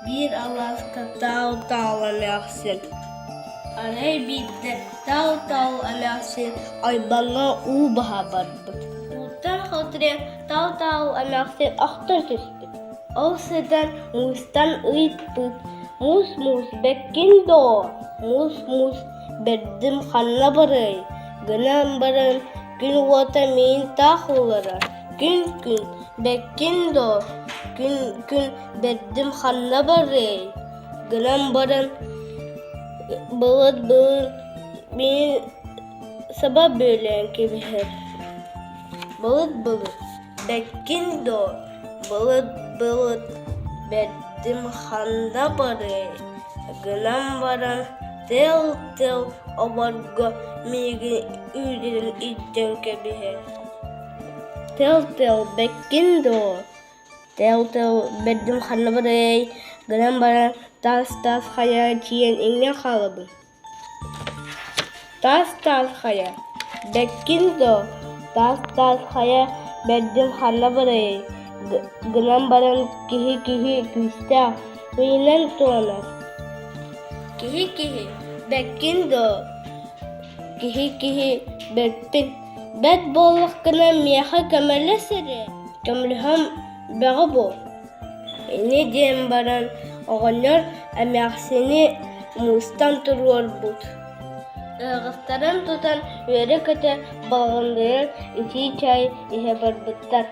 Биир алааска таал-таал эмээхсин, арай биирдэ таал-таал эмээхсин ойбоҥҥо уу баһа барбыт. Ууттан халтырыйан таал-таал эмээхсин охтон түспүт. Ол сытан муустан ыйыппыт: «Муус-муус бэккин дуо? Муус-муус бэрдим ханна барыай?» Гынан баран күн уота миин таах ылара. Күн-күн бэккин дуо? Күн-күн бэрдим ханна барыай? Гынан баран былыт-былыт миин саба бүөлээн кэбиһэр. Былыт-былыт бэккин дуо? Былыт-былыт бэрдим ханна барыай? Гынан баран тыал-тыал оборго миигин үүрэн илдьэн кэбиһэр. Тыал-тыал бэккин дуо? Тыал-тыал бэрдим ханна барыай? Гынан баран таас-таас хайа тиийэн иҥнэн хаалабын. Таас-таас хайа, бэккин дуо? Таас-таас хайа бэрдим ханна барыай? Гынан баран киһи-киһи күүстээх, миинэн туонар. Киһи-киһи, бэккин дуо? Киһи-киһи бэрпин. Бэрт буоллаххына миэхэ көмөлөс эрэ, көмөлөһөн бөҕө буол. Инньэ диэн баран оҕонньор эмээхсини муустан туруорбут. Ыаҕастарын тутан үөрэ-көтө балаҕанныгар итии чай иһэ барбыттар.